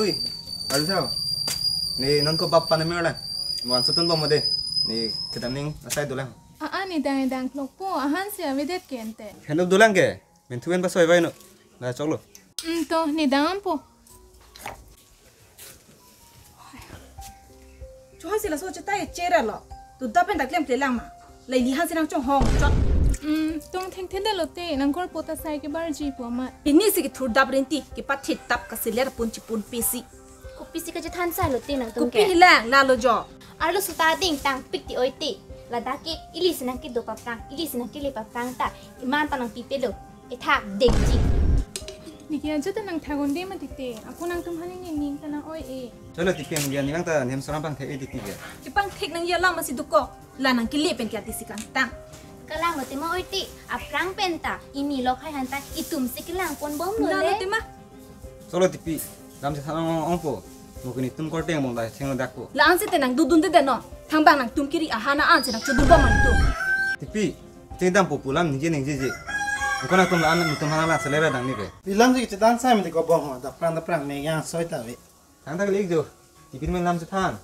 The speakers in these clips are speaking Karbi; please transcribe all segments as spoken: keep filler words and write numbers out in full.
Ui, alu sao. Ne non ko bap panamir lang. Mo ansutun bom mo de. Ne kedam ning asai dolang. A-an edang edang klokpo, ahan si avedet ke ante. Hello dolang ke. Menthu en pasoi vai no. La choklo. Hmm, to, ne dampo. Chohoi si laso chetai chera lo. Tu dap pen dak klemkle lang ma. La ili han si nangchonghong chot. Hmm, tong thengthe detlo te, nangkorpo ta sai kebarji pu amat. Pini si kethur dap rinti, kepathit tap kasiler pun chipun pisi. Kopi si kachethan sai lo te nangtum ke. Kopi hilang, lalo jo. Arlo suta ding tangpik ti oi te. Ladak ke ili si nangkedo paprang, ili si nangkele paprang ta. Iman ta nangpipelo. Ethak dengji. Niki ajo ta nangthak un-e mati te. Ako nangtum hali ning ning ta nang-oi-e. Cholo tipi ang dia nilang ta nem soram pangthek-e tipi dia. Kepangthek nangji alam masi dokok. La nangkele pen ke artist si kangtang. Kalang lo tema oi te. Aprang pen ta. Ini lokhai han ta. Itum si kelang ponbomlo. Lalo le. Tema. Cholo tipi. Lam si than ong ong po. Mo kini tum korte bong da cheng dakpo. La-an si te nangdudunde det no. Thangbang nangtum kiri ahan an si nangchodun bom nangtum. Tipi. Chedam pupu lam ningje ningjeje. Ko nangtum la-an nangtum han lang selera dang ni ke. Di lam si chedan sai mati ko bong ho, daprang daprang me yang soi ta ve. Tang tak lik jo. Tipin men lam chethan.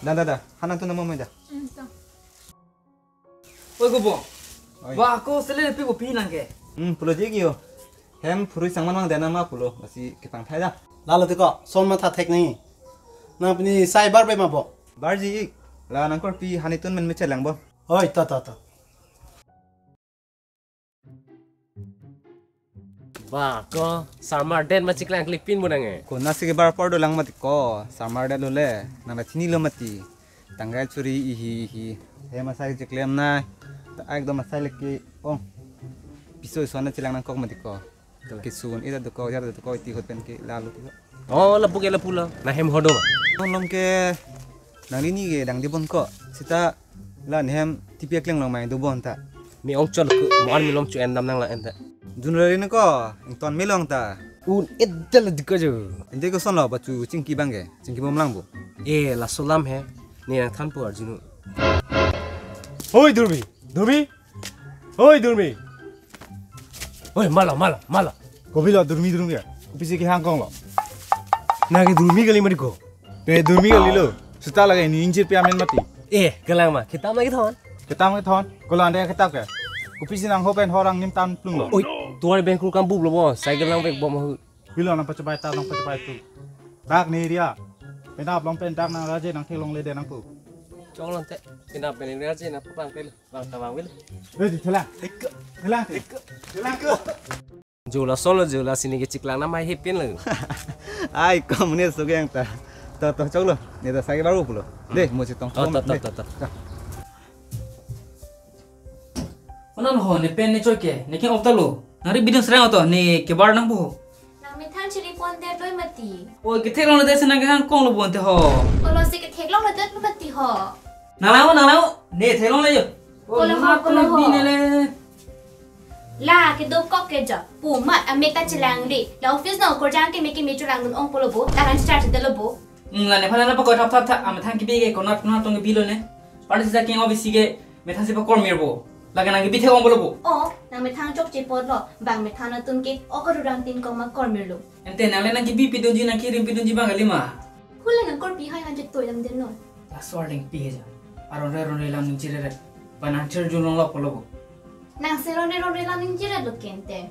Dan da da. Han nangtum namo me da. Hmm, ta. Oi ko bong. Oi. Ba ko selera pi ko pi nang ke. Hmm, pulo je kio. Hem phurui sangman mang dena ma pulo. Lasi kepangthai da. Lalo te ko, son matha thek nang. Nang pini sai bar be ma bong. Barji ik. La nangkorpi hanitun men mechelang bom. Oi, to, to, to. Ba, ko, summer date ma chiklang klipin mo nang e. Ko nasi kebar por dolang mati ko, summer date lo le, nang la chinilo mati. Tanggal churi ihi ihi. Hem asai chiklem nai. Ta ekdom asai leke ong. Piso iso na chilang nangkok mati ko. Kisun ida dokok, jar dokok, iti hot pen ke lalo ti. Oh, lapu ke lapu lo. Na hem hodo ma. Nonlom ke nang rini ke dang di bom ko. Sita la nehem tipi akleng long mai do bom ta. Mi ong chol ko, mo an mi lom chu en dam nang la en ta. Jun rari na ko, ington mi long ta. Un edel diko jo. Ende ko son lo ba chu chingki bang ke, chingki bom lang bo. Eh, laso lam he. Ne nangthanpo arjunu. Hoi Durmi, Durmi. Hoi Durmi. Oi, mala, mala, mala. Kopi lo Durmi Durmi ya? Kopi si kehang kong lo. Nang ke Durmi kali mati ko. Pe Durmi kali lo. Sita lagi ni injir pe amen mati. Eh, kelang ma. Kita ma kethon. Kita ma kethon. Ko lo ande kita ke. Kopi si nang ho pen ho rang nim tan plung lo. Oi, tuan bengkul kam bup lo bo. Cycle lang bek bom ho. Pilo nang pachabai ta nang pachabai tu. Dak ni ria. Penap long pen dak nang raje nang theklongle de nang pu. Chong long te. Penap pen raje nang pu bang tel. Bang ta bang wil. Eh, di thelang. Thelang. Thelang. Jo lason lo jo la sini ke chiklang namai hepin lo. Ai kom ne so yang ta. To to choklo. Ne ta sai baru pulo. De mo chetong. To to to to. Onan ho ne pen ne choi ke. Ne ke opta lo. Nari bidin serang oto ne kebar nang bo. Nang methang chiri pon det loi mati. Oi, ketheklongle det si nang kehang kong lo bonte ho. Olo si ketheklongle det mati ho. Nang lang, nang lang. Ne theklongle jo. Oi, kolo ho, kolo ho. Bine le. La kedokok ke jo. Pu mat amek ta chelang le. La office nang korjang ke me ke me chelang dun ong pulo bo. La kan start de lo bo. Hmm, la nephan la pakoi thap thap thap. Amethang kebi ke konat konat tong kebi lo ne. Party sa king office ke methang si pakor mir bo. Lake nang kebi thek ong pulo bo. Oh, nang methang chokche apotlo. Bang methang atum ke ok rurang tin kong ma kor mir lo. Ante nang le nang kebi pidunji nang kerim pidunji bang kali ma. Hula nang korpi hai han chetoi lam den non. Laso arleng pi he ja. Aron re ron re lam ning chire re. Ba nang chir jun long lok pulo bo. Nang se ron re ron re lam ning chire lo kente.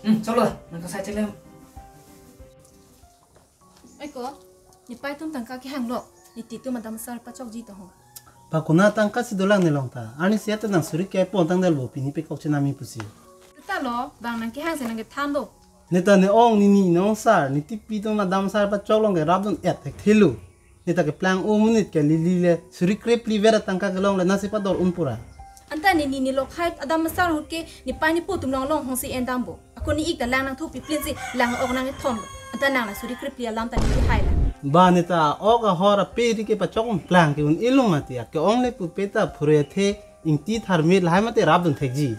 Hmm, choklo, nang kasai cheklem. Oi ko, ne pai atum tangka kehang lo, ne titi atum adam asar pachokji to ho. Ba kona tangka si dolang ne long ta, arni si ata nang suri ke pon tang del bo pini pekok chenami pusi. Ta lo, bang nang kehang si nang kethan do. Ne ta ne ong ne ni nong sar, ne tipi atum adam asar pachok long ke rap dun et thek thelo. Ne ta keplang o monit ke lili le, suri krepli vera tangka kelong le nasi pador un pura. Anta ne ni ne lokhai adam asar ahut ke ne pai ne po atum long long hong si en dam bo. Ako ne ik ta lang nang thupi plin si lang ok nang ethon lo. Anta nang na suri krepli alam ta ne kehai la. Ba ne ta ok ahor ape ri ke pachok plang ke un ilung mati ak ke ong le pupe ta phure the ingti tharmit lahai mati rap dun thekji.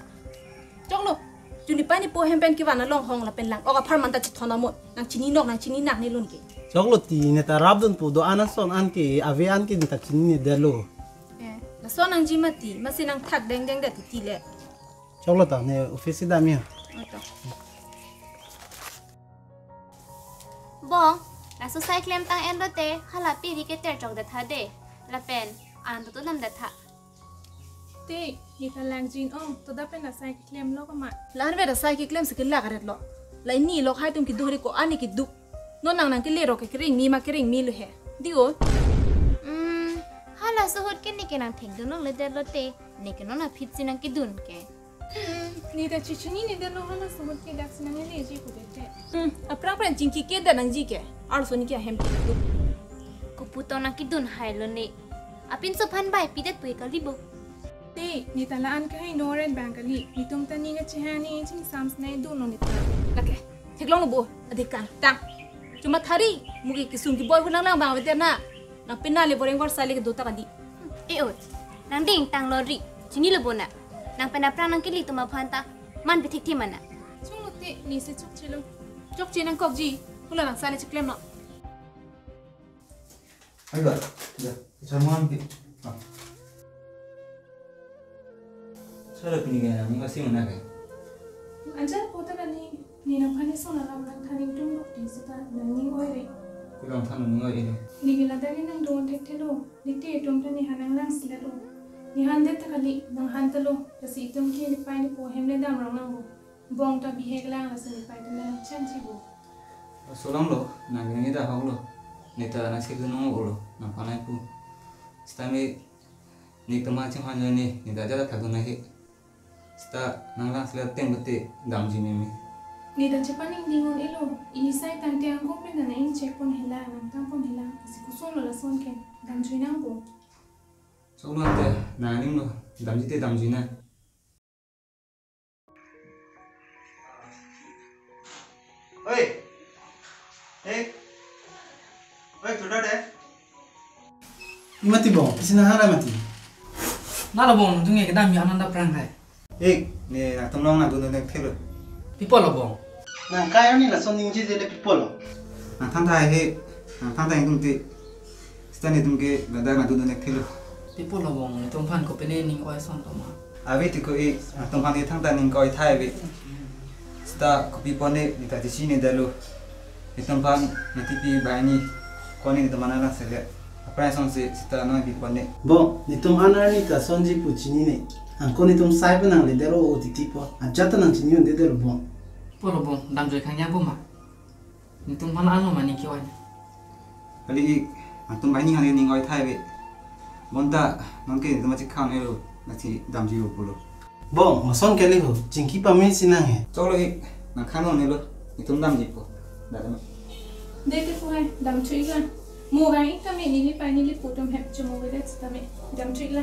Choklo, juni pai ne po hem pen kevan along hong lapen lang ok apharman ta chithon amot. Nang chini nok, nang chini nak ne lun ke. Choklo ti ne ta rap dun pu do an ason an ke, ave an ke ne ta chini ne det lo. Eh, lason nangji mati, masi nang thak deng deng det titi le. Choklo ta ne office si dam ya. Oto. Bong, laso sai klemtang enlote, hala piri keter chok datha de. Lapen, an tutu nam datha. Te, neta langjin ong, to da pen la sai klemlo koma. La-an vet asai keklem si kelak aret lo. La ini lok hai atum kedo ri ko ani keduk. Non nang nangkele rok ke kering mi ma kering mi lo he. Di o. Hmm, hala suhut ke neke nangthekdun longle detlote, neke non aphi si nangkedun ke. Hmm, neta chichinine detlo, hala suhut ke dak si nangleji ko dete. Hmm, aphrang pran chingki ke da nangji ke. Arloso neke ahem keduk. Kopu tong nangkedun hailo ne. Apinso aphan bai pidet pu kali bo. Te, neta la-an kaheno ren bang kali, netum ta ning kachehang ning chingsam snai dunlo neta. Lake, theklonglo bo, adhikar, tang. Chuma thari, muke kesung keboi hu nanglang bang avedet na. Nang pena le boreng bor sai le kedo ta kali. E o, nangding tanglo ri, chinilo bo na. Nang pena aphrang nangkele atum aphan ta, man pithik thi mana. Chunglo te, nesi chokchelo. Chokche nangkokji, hula nang sai le chiklemlo. Ayo, ya, charman ki. Ah. Sara pini kaya, mungkin sih mana kaya? Anjar kota kali, ne nangphan eson alam nangthan ingtung dok di seta nangning oi re. Kulang than nangning oi re. Neke ladak nangdun thekthelo, neke atum ta nephan nanglang silat o. Nephan det ta kali, nanghan talo, lasi itum ke nepei nepo ahem le damrong nang bo. Bong ta bihek lang, lasi nepei atum nangchangji bo. Solong lo, nang ini dah hok lo. Neta nasi dunong lo, nangphan nangpu. Sitame netum ma chinghan jo ne, neta jala thadun nahi. Sita nanglang sila teng bete damji meme. Neta chepaning dingun elo, ini sai tangte angkong pen nang ingchek pon hela, nangtang pon hela, lasi koson lo lason ke, damjui nang bo. Solong te, nang ning lo, damji te damji na. Oi. Eh. Oi, tuda de. Mati bong, pisi nahara mati. Nalo bong, nangtum ke kedam ya ananda prang hai. Eh, ne nangtum long nangdun nangthelo. Pi apot lo bong. Nang kai ani lason ningje jele pi apot lo. Nangthantha he, nangthantha ingtung te. Sita netum ke ladak nangdun nangthelo. Pi apot lo bong, netum aphan kopine ning oi ason toma. Ave ti ko e, nangtum aphan ethang ta ning oi thai ave. Sita kopi apot ne, neta chichinine detlo. Netum aphan, netipi banghini, koni netum aphan nanglang sele. Aphrang asonsi, sita non pi apot ne. Bong, netum an arni ta sonji pu chinine. Angko netum sai pen nangle dero o titi po. Ajat ta nangchini un-e detlo bong. Pi apot lo bong, damjui khang ya bo ma. Netum aphan anlo mane ke-oi. Kali ik, nangtum banghini hang ning oi thai ave. Bonta, nonke netum ma chikhan elo, nangsi damji pulo. Bong, mason kali ho, chingki pame si nang he. Choklo ik, nang khang nelo, netum damji po. Dak ma. Dei te pu hai, damthu ik la. Mo gang ik tame neli pai neli pu atum hem chomo vedet tame. Damthu ik la.